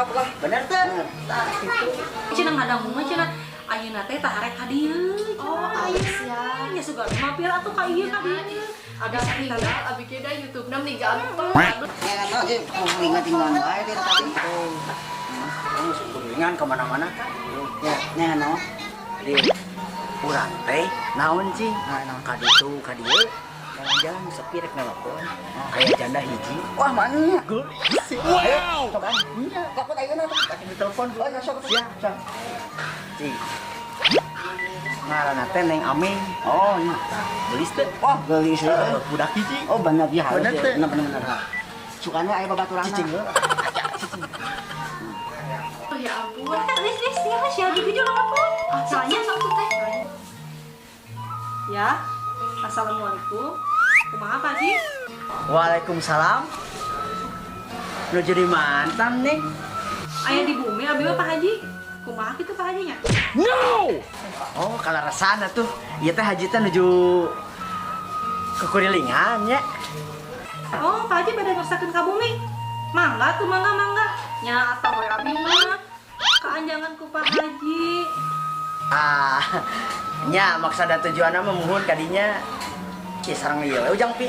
Mantap lah. Bener teh? Tah gitu. Cenah ngadangu mah cenah ayeuna teh tah rek ka dieu. Oh, alus ya. Ya sugan mampir atuh ka ieu ka dieu. Ada ninggal, abi ge da YouTube-na meni ganteng. Ya kan sih mau ingat tinggal wae teh tadi. Kamu kuringan kemana-mana kan? Ya, nya naon? Jadi urang teh naon cing? Nah, naon? Ka ditu ka dieu jalan-jalan sepi rek nelpon. Kayak janda hiji. Wah, mana? Geulis. Wow. Coba. Iya, takut ayeuna tuh. Di telepon. Oh, ya sok. Siap, siap. Cing. Ngaranna teh Neng Aming. Oh, iya. Geulis teh. Wah, geulis Eh, budak hiji. Oh, bener ya harus. Bener teh. Bener bener bener. Sukanya aya babaturanna. Cicing heula. Oh ya ampun. Lis lis ya sia gitu juga apa? Soalnya sok tuh teh. Ya. Assalamualaikum. Kumaha Pak Haji? Waalaikumsalam. Lu jadi mantan nih. Aya di bumi abi mah Pak Haji. Kumaha kitu Pak Haji nya? Oh, kalau rasana tuh. Ieu teh haji teh nuju kekurilingan ya. Oh, Pak Haji bade ngersakeun ka bumi. Mangga tuh, mangga mangga. Nya atau we abi mah kaanjangan ku Pak Haji. Ah, nya maksada tujuanna mah muhun kadinya. Ki sareng ieu we ujang piit.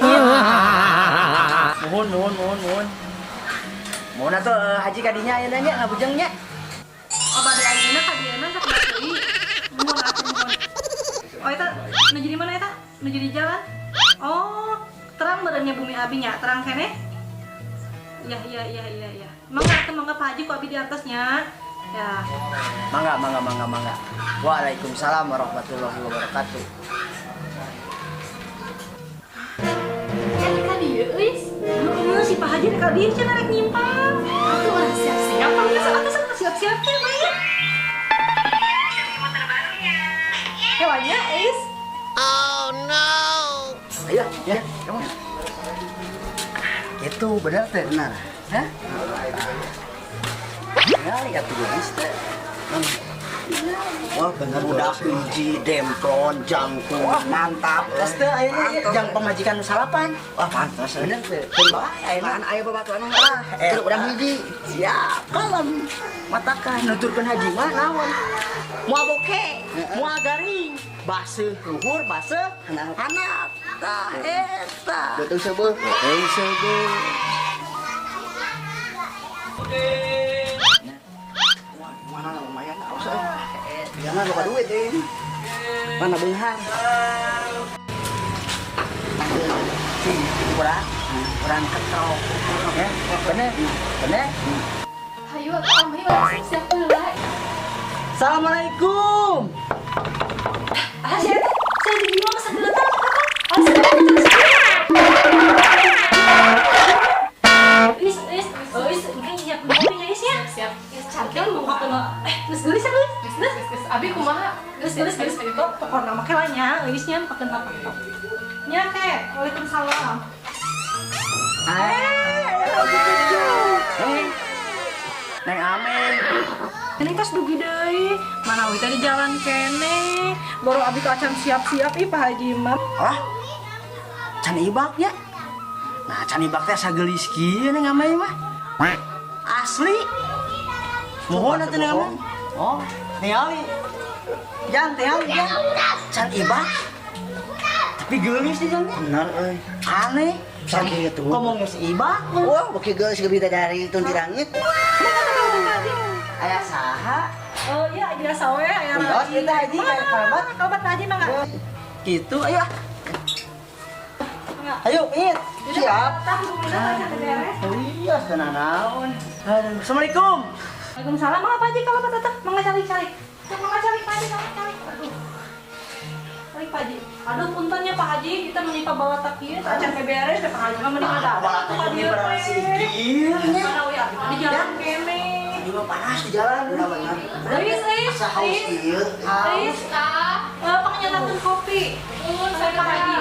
Muhun muhun muhun muhun. Muhun atuh haji kadinya ayeuna nya ngabujeng nya. Oh, bade ayeuna ka dieuna sok deui. Muhun atuh muhun. Oh, eta nuju di mana eta? Nuju di jalan? Oh, terang badannya bumi abi nya, terang keneh? Iya. Mangga atuh mangga Pak Haji ku abi di atasnya. Ya. Mangga mangga mangga mangga. Waalaikumsalam warahmatullahi wabarakatuh. Kan ka dieu euy. Heeh, si Pak Haji rek ka dieu cenah rek nyimpang. Atuh urang siap-siap. Apa geus atuh sok siap-siap teh bae. Hewannya, Is. Ayo, ya, kamu. Gitu, bener teh. Benar. Hah? Ya, lihat tuh geus teh. Wah, bener Budak hiji, demplon, jangkung. Wah, mantap. Terus teh ayeuna Mantap. jang pamajikan nu salapan. Wah, pantas. Bener teh. Keun bae ayeuna. Apaan aya babaturanna? Ah, Keur urang hiji. Siap, kalem. Matakan nuturkeun haji mah naon? Moal boke, moal garing, baseuh luhur, baseuh Handap. handap. Tah eta. Betul seubeuh. Betul seubeuh. Wah, mana lumayan aus euy. Jangan loba duit euy. Mana beunghar. Cing, urang, urang ketrok. Ya, bener, bener. Hayu atuh Ami urang siap-siap heula. Assalamualaikum. Ah, saya di bawah masa dulu apa? Ah, saya Is, is, oh, is, mungkin siap dulu ya, Is ya. Siap. Geus cantik. Kan buka kena, geus geulis ya, geus. Geus geus geus. Abi kumaha? Geus geus geus. Pokokna mah kela nya, geusnya pakeun apa. Nya ke, waalaikumsalam. Eh, Neng Amin. Ini tas dugi deui. Mana we tadi jalan kene. Baru abi tuh acan siap-siap ih Pak Haji mah. Ah, can ibak ya? Nah, can ibak teh sageulis kieu Neng Amin mah. Asli. Mohon atuh Neng Amin. Oh, tingali. Jang, tingali, jang. Can ibak. Tapi geulis sih jangnya. Bener euy. Aneh. Sakitu. Ngomong geus ibak. Wah, beuki geulis ge dari tunti langit. Aya saha? Oh iya, biasa we aya. Entos kita haji kayak kalabat. Kalabat Haji mangga. Gitu, ayo. Ah. Mangga. Ayo, It. Siap. Tah bumina acan beres. Oh iya, sana naon. Aduh, Assalamualaikum. Waalaikumsalam. Mangga Pak Haji kalabat atuh. Mangga calik-calik. Mangga calik Pak Haji, calik calik. Aduh. Calik Pak Haji. Aduh, puntennya Pak Haji, kita meni pabawa tak ieu, acan beres teh Pak Haji mah meni ngadadak atuh ka dieu teh. Iya. Mana we abi mah di jalan kene. Di mah panas di jalan. Bener bener. Ris, Ris, Asa haus Ris. ieu. Ris, Tah. pangenyalakeun kopi. Nuhun Saya Pak Haji.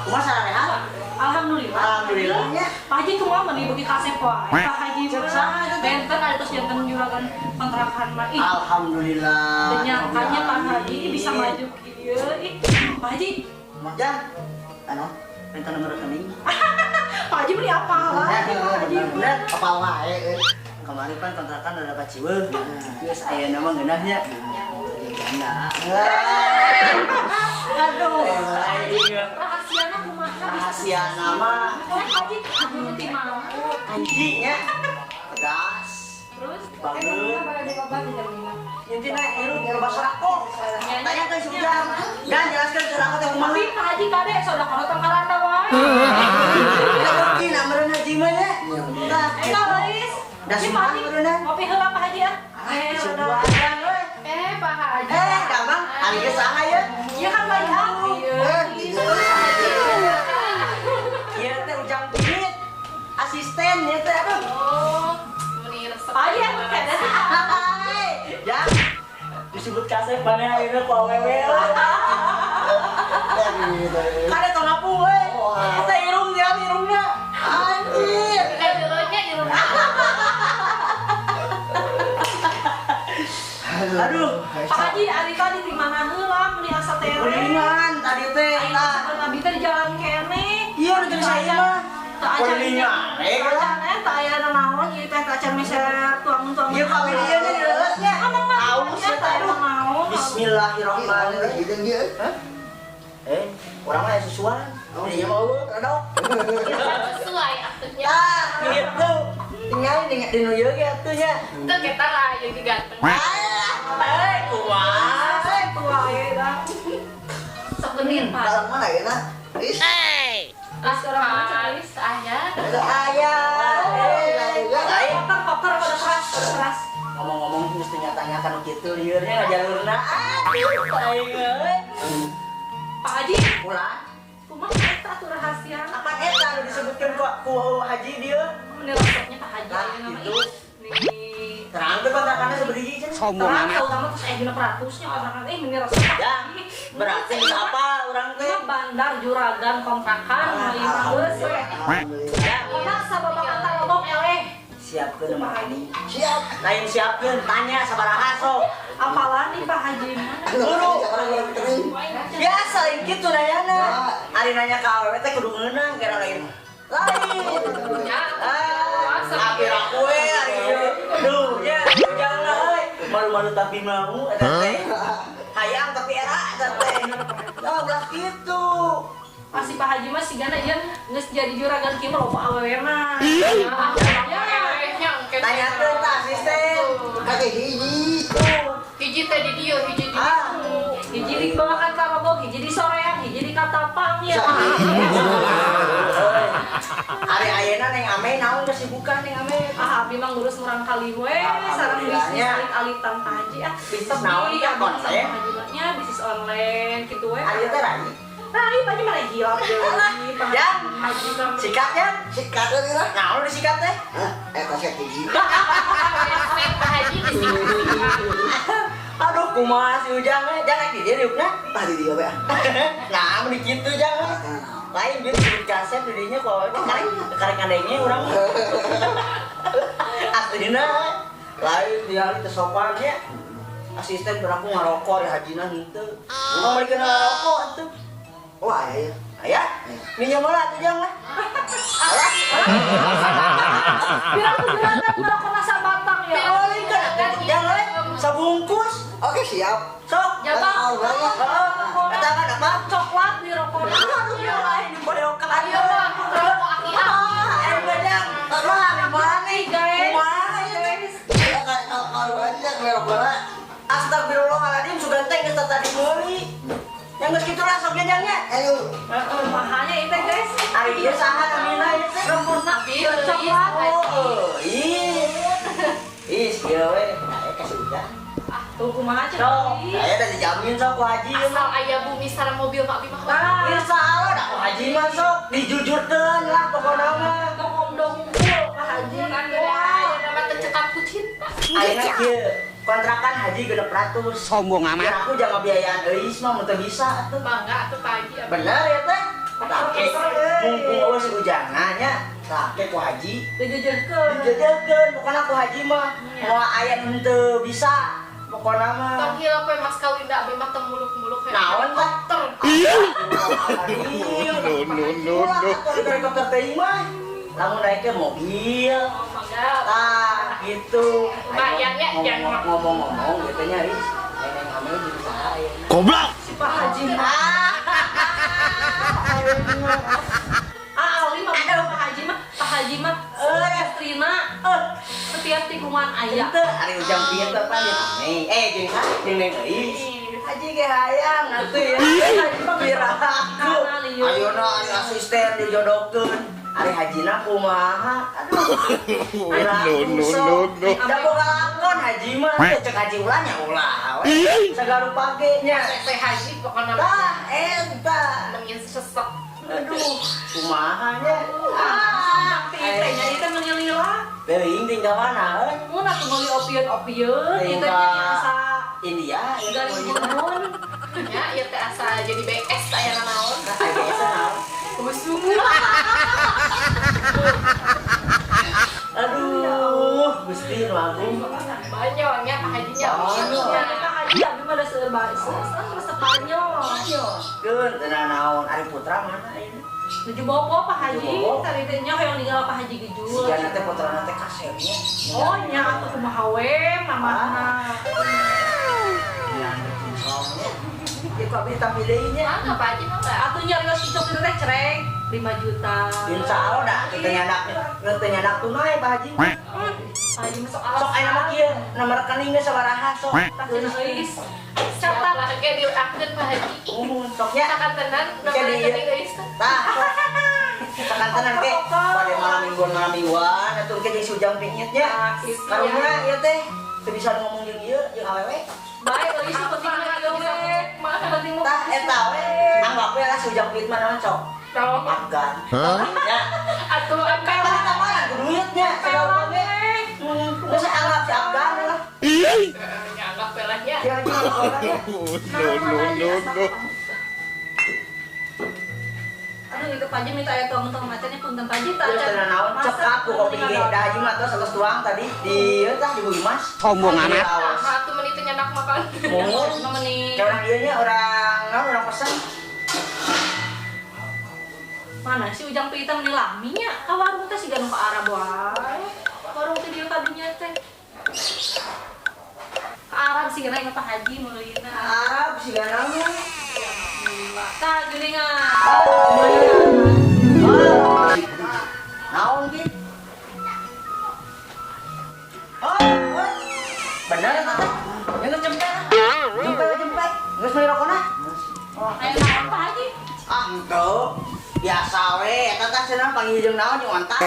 Kumaha sarehat? Alhamdulillah. Alhamdulillah. Pak Haji kumaha meni beuki kasep wae. Pak Haji Cek mah saha eta teh? benten ada terus janten juragan kontrakan mah. Ih, Alhamdulillah. ternyatanya Pak Haji bisa maju kieu. Ih, Pak Haji, Jang, Anu, minta nomor rekening. Pak Haji beli apa lagi Pak Haji? Bener, apal wae euy. Kemarin kan kontrakan udah dapat ciweuh. Geus ayeuna mah ngeunah nya. Janda. Aduh, aing Rahasiana kumaha bisa rahasia nama Eh, Pak Haji, aduh ti mana? anjingnya. Tegas. Terus Banget. Intinya hirup loba sorako. Tanya ke si Ujang. Dan jelaskan sorako teh kumaha. Tapi Pak Haji kade sodakoh tong karanda wae. Kita bukti nak meureun haji mah nya. Tah, Eh, guys. Da Ini sumpah Pak Haji, meureunna. ngopi heula Pak Haji ah. Ah, Eh, sebuah udah. we. Eh, Pak Haji. Eh, gampang. Ari geus saha ya? Iya kan Pak Haji. Eh, gitu. Ieu teh Ujang Pingit. Asisten ieu teh aduh. Oh, meni resep. Pak Haji aku kene. Hai. Ya. Disebut kasep mana ayeuna ku awewe lah. Kade tong ngapung we. Eta irung dia irungna. Anjir. Kayak jeronya irung. Aduh. Pak Haji, ari tadi di mana heula meni asa tere. Kuningan tadi teh Ayeuna tah. abi teh di jalan kene. Iya udah jadi saya mah. Tak acan Kuningan. Eh, Tak acan eh, tak aya naon ieu teh tak acan meser tuang-tuang. Ieu kawin ieu nya dileutnya. Emang mah Aus ya tak aya aduh. naon. Bismillahirrahmanirrahim. Dia. Eh, orang mah susuan. Oh. Iya mau kedok. Sesuai atunya. Ah, gitu. Tinggal di di nu ieu ge atuh nya. Tuh kita lah yang ganteng. Ah, eh, kumaha? Eh, tua ye dah. Sok genit, Pak. Dalam mana ya nah? Is. Ah, seorang ayah. Ayah. Lain. Kotor kotor pada keras keras. Ngomong-ngomong mesti nyata-nyata nu kitu liurnya ngajalurna. Aduh, aing euy. Pak Haji, Ulah. kumaha eta atuh rahasia? Apa eta nu disebutkeun ku ku haji dieu? Meni resepnya Pak Haji Lah, ayeuna mah gitu. ih. Nih. Terang teh kontrakanna sabeureji cenah. Sombong amat. Terang terus 600-nya kontrakan eh meni resep. Ya, berarti geus apa urang teh? Mah bandar juragan kontrakan mah ieu mah geus we. Alhamdulillah. Ya, Kotak sababakan tarobok eleh. siapkeun mah ini. Siap. Lain siapkeun, tanya sabaraha sok. Apalan nih Pak Haji mah? Guru. Orang kering. Biasa lain kitu nanyana. Ari nanya ka awewe teh kudu ngeunang kira lain. Lain. Ya. Ah, tapi aku we ari ieu. Duh, nya jangan euy. Malu-malu tapi mau eta teh. Hayang tapi era eta teh. Lah ulah kitu. Pasti Pak Haji mah sigana ieu geus jadi juragan kieu mah loba awewe mah. Tanyakeun ka asisten. Kaki hiji. Tuh. Hiji teh di dieu, hiji di Ah. dieu. Hiji di Babakan Tarobok, hiji di Soreang, hiji di Katapang ya. Euy. Ari ayeuna neng Ame naon kesibukan neng Ame? Ah, abi mah ngurus murang kali we, sareng bisnis Alhamdulillahnya. alit-alitan Pak Haji ah. Bisnis Tapi naon teh, abi mah sama online? Pak Haji mah nya bisnis online gitu we. Ari teh rai. Rai, Pak Haji mana hilap deui Pak Ya. Haji mah. Sikat ya? Sikat lagi lah. Naon disikat teh? Hah? Eh, kasih hiji. Resep Pak Haji disikat. Aduh, kumaha si Ujang eh? Jangan di dieu diukna. Tah di dieu we ah. Nah, mun kitu jangan. Lain bieu disebut kasep di dinya ku awewe teh karek karek ngadenge urang. Aslina lain dia teh sopan nya. Asisten berlaku ngarokok di hajina henteu. Urang balik ngarokok atuh. Wah, aya ya. Aya, minjem heula atuh jang lah. Alah, Biar aku juragan ngerokok nasa batang ya. Balik kan jang we sabungkus. Oke, siap. Sok. Jabang. Allah ya. Heeh. Eta kan apa? Coklat di rokok. Aduh, ya lain di podeokan. Ayo, Bang, rokok aki-aki. Eh, bedang. Wah, gimana nih? Guys. Kumaha ieu teh? Ya kalau banyak merek bola. Astagfirullahaladzim, sugan teh geus tadi meuli. Yang geus kitu lah sok jajangnya. Ayo. Mahanya itu guys. Ari ieu saha namina ieu teh? Rempurna coklat. Oh, ih. Ih, ieu we. Nah, kasih udah. Ah, tuh kumaha Sok, cek. saya udah dijamin sok ku haji ieu Asal mah. aya bumi sareng mobil mah abi mah. Nah, Insya Allah dah ku haji mah sok dijujurkeun lah pokona mah. tong omdong unggul Pak Haji. Wah, nama tercekap ku cinta. Ayeuna kieu kontrakan haji 600. Sombong amat. Biar aku jangan biayaan euis mah mun teu bisa atuh. Bangga atuh Pak Haji. Abi. Bener ya teh? Take mumpung eueuh si ujangna nya, take ku haji. Dijejerkeun. Dijejekeun pokona ku haji mah moal aya nu henteu bisa. Pokona mah. Tong hilap we mas kawin da abi mah teu muluk-muluk we. Naon teh? Helikopter. No no no no. Helikopter teh mah. Lamun naik ke mobil. Oh, mangga. Tah, Gitu. Lumayan ya, jangan Ngomong-ngomong gitu nya, Is. Neng Ame jeung saha ayeuna? Goblok. Si Pak Haji. Ah, Ali mah Pak Haji mah, Pak Haji mah istrina setiap tikungan aya. Henteu, ari Ujang pieu teh pan jeung Ame. Eh, jeung saha? Jeung Neng Euis. Haji ge hayang atuh ya. Piraku. Ayeuna ari asisten dijodohkeun. Ari hajina kumaha? Aduh. No, no, no, no. Da boga lakon haji mah teh cek haji ulah nya ulah we. Sagarupa ge nya. Teh haji pokoknya Tah eta. mending sesek. Aduh, kumaha nya? Ah, teh nya itu mengelila. Teuing tinggal mana euy? Mun atuh meuli opieun-opieun ieu teh asa India, garing mun. Ya, ieu teh asa jadi BS aya naon. BS naon? Usung. Aduh, Gusti nu agung. Banyolnya Pak Hajinya. Banyol. Pak Haji abdi mah da seueur bae. Resep banyol. Keun teu naon ari putra mana ayeuna? Nuju bobo Pak Haji, Nuju bobo. tadi teh nya hoyong ninggal Pak Haji gejul. Sigana teh putrana teh kasep nya. Oh nya atuh kumaha we mamahna. Ya kok abdi tapi deui nya. Mangga Pak Haji mangga. Atuh nyarios cicok itu teh cereng 5 juta. Insya Allah dah, teu nyandak, teu nyandak tunai Pak Haji. Pak Haji masuk alas. Sok aya nama kieu, nomor rekening geus sabaraha sok. Tah cenah euis. Siap Catat. lah ge diakeun Pak Haji. Uhun sok nya. Sakantenan nomor Jadi, rekening euis teh. Tah, sok. Sakantenan ge bade malam mingguan atuh ke jeung si Ujang pingit nya. Karunya ieu teh teu bisa ngomong jeung ieu jeung awewe. Bae euis nu penting mah ieu we. Penting mah Tah eta we anggap we lah si Ujang pingit mah naon sok. Tong. Afgan. Nya. Atuh Tah eta mah kudu duitnya pelan we. Geus anggap si Afgan lah. nya anggap we lah nya. Ya jeung orangnya. No, no, no, no. Aduh itu Pak Haji minta aya tuang-tuang macannya punten Pak Haji tah. Ya teu naon cekap ku kopi ge da haji mah tos atos tuang tadi di ieu tah di Buimas. Sombong amat. Nah, atuh meni teu nyandak makan. Mun Meni. orang ieu nya orang naon orang pesan. Mana sih Ujang Pita meni lami nya ka warung teh siga nu ka Arab wae. Warung teh dieu kadinya teh. Ka Arab sih geuna Pak Haji meulina. Arab siga naon. Tah geuningan. Naon ki? Oh, oh. Bener eta teh. Yang jempet. Jempet jempet. Geus meuli rokona? Oh, aya naon Pak Haji? Ah, henteu. Biasa we eta teh cenah panggil jeung naon jeung onta.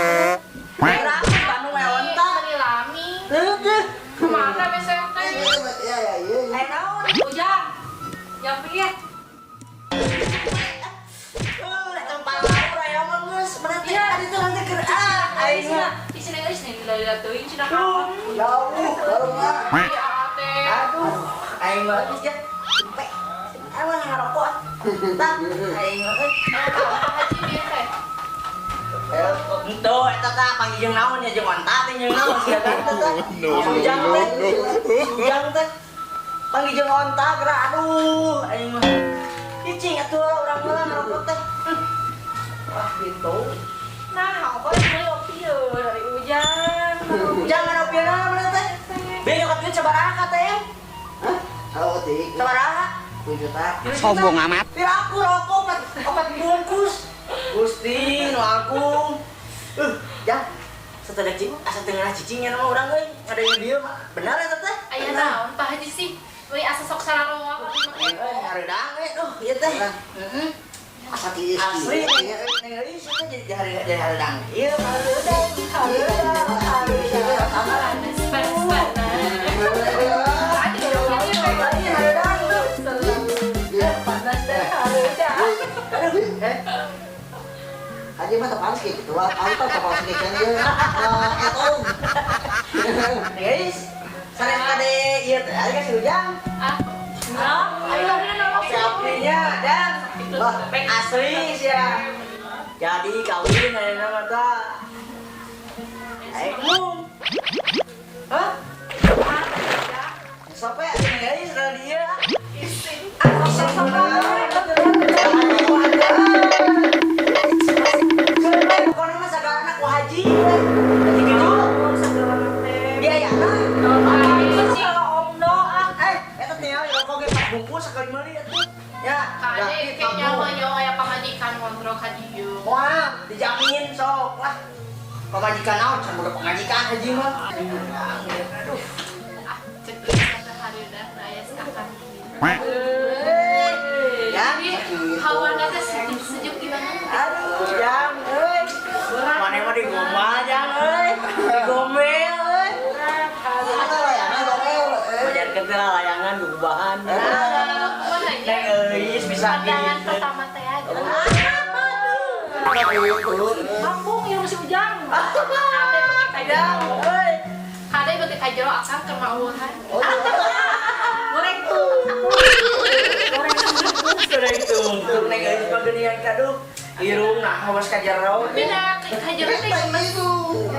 Urang Bandung we onta. Meni lami. Teu teu. Kemana besok teh? Ya ya ya. Aya naon? Ujang. Yang piye? Jauh baru mah. Iya teh. Aduh, aing mah geus ya. Cepet. Aing mah ngarokok. Tah, aing mah euy. Pak Haji ieu teh. Henteu eta tah panggil jeung naon nya jeung onta teh jeung naon sia kan teh. No, no, Ujang teh. no, no. Ujang teh. Panggil jeung onta geura aduh aing mah. Cicing atuh urang mah ngarokok teh. Wah, gitu. Nah, apa yang beli opieun dari Ujang? Jangan opieun mana teh. Be nyokot duit sabaraha teh? Hah? Saeutik. Sabaraha? 7 juta. Sombong amat. Pira aku rokok opat bungkus. Gusti nu agung. Jang. Setelah cicing, asa teu ngeunah cicingnya nama urang euy. Ada yang dieu mah. Benar eta teh? Aya naon Pak Haji sih? Meuni asa sok sararoa abdi mah Eh, hareudang we duh ieu teh. Heeh. Asa tiis. Asli, neng euy teh jadi jadi hareudang. Ieu hareudang, hareudang, hareudang. Panas, panas, panas. Hareudang tuh. Panas deh, hareudang. Aduh, eh. Haji mah teu panas kayak gitu. Aku teh teu panas kayak gini. Etong. Guys, sanes kade ieu teh ari ka si Ujang. Ah, Nah, ayo ayo Si Aprinya, dan Wah, asli sia. Jadi kawin ayeuna mah tah. Aing mung. Hah? Sope atuh guys, kalau dia. Pokoknya mah sagalana ku haji. Haji gitu. meuli-meuli atuh. Ya. Kade kayaknya mah yo aya pamajikan ngontrol ka dieu. Wah, dijamin sok lah. Pamajikan naon, can boga pamajikan haji mah. Aduh. Ah, cek kata hareudang aya si akang. Ya. Jadi hawana teh sejuk-sejuk gimana? Aduh, jang euy. Mana mah digombal jang euy. Digomel euy. Ada layangan gomel. Majarkeun teh layangan gugubahan. Kumaha Neng nya? euy bisa Pandangan gitu. pertama teh aja. Kampung yang masih ujang. Kade beuki ka Jang jero. euy. Kade beuki ka jero akang keur mauhan. Goreng tuh. Goreng tuh. Sudah itu untuk neng euy pagenian kaduh. Irung nah hawas ka jero. Beda ka jero teh gemes.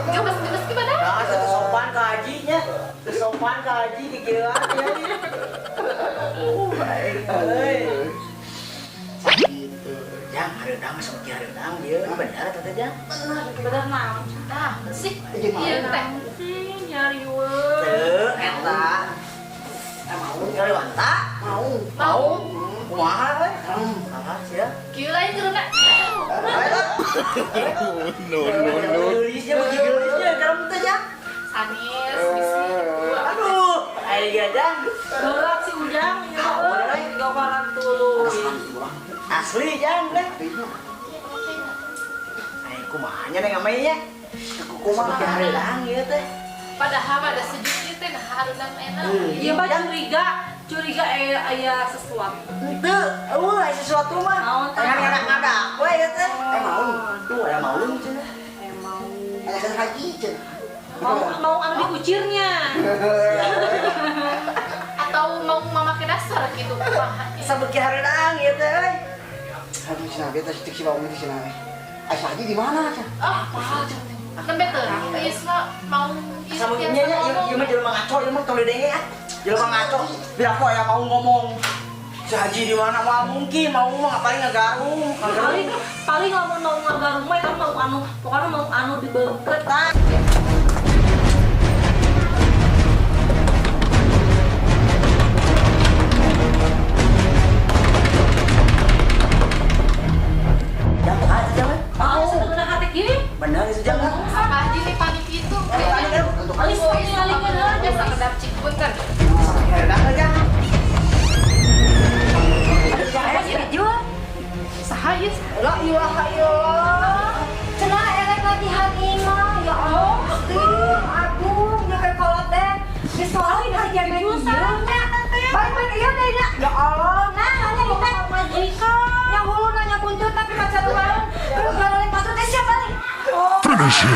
Gemes-gemes gimana? Nah, teu sopan ka hajinya. Teu sopan ka haji dikiraan ya. Baik euy. Gitu. Jang, hareudang sama ki hareudang ieu bener eta teh Jang. Bener naon? Nah, sih. Iya, Iya teh. Sih nyari we. Teu eta. Mau. Ngaliwanta? Mau. Mau? Kumaha euy? Ah, sia. Kieu lain geurna. No, no, no. Geulisnya beuki geulisnya karem teh Jang. Sanes bisi. Aduh, ayo ge Jang. Berat si ujang ya euy. Gobalan tuluy. Asli Jang teh. Ai kumaha nya neng amainya? Kumaha? Beuki hareudang ieu teh. Padahal ada sejuk ieu teh nah hareudang enak. Iya mah curiga, curiga aya aya sesuatu. Henteu, eueuh aya sesuatu mah. Naon teh? Ngan ngadak-ngadak we ieu teh. Mau. Tuh aya maung cenah. Emang Ada kan haji cenah. mau mau anu dikucirnya. Atau mau memakai dasar gitu kumaha. Sabeuki hareudang ieu teh euy. Aduh cenah beta cek si bawang itu cenah. Ai haji di mana cenah? Ah, mahal nembe terang ieu mah mau ieu Sama biasa nya nya ngomong. ieu mah jelema ngaco ieu mah tong didenge ah. Jelema ngaco, biar aku aya mau ngomong. Si Haji di mana mah mungkin mau mah paling ngagarung, Paling ngagarung. paling lamun mau ngagarung mah eta mau anu, pokoknya mau anu dibeungkeut. Tah. Jang aja jang. Mau setengah hati kieu. Bener itu jang. Apa Haji nih panik gitu kayaknya. Paling ningali aja. Biasa kedap cik punten. Hareudang aja. Saha ieu? La ilaha illallah. Cenah elek latihan imah ya Allah. Gusti, agung nya kayak kolot teh. Geus soalin hari jadi ieu. Balik-balik ieu deui nya. Ya Allah, nah hanya kita Majikan. yang hulu nanya buntut tapi maca lumayan. Terus galoleng patut teh siapa nih? Oh. Finish him.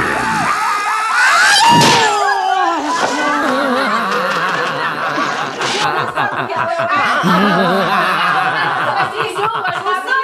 Kasih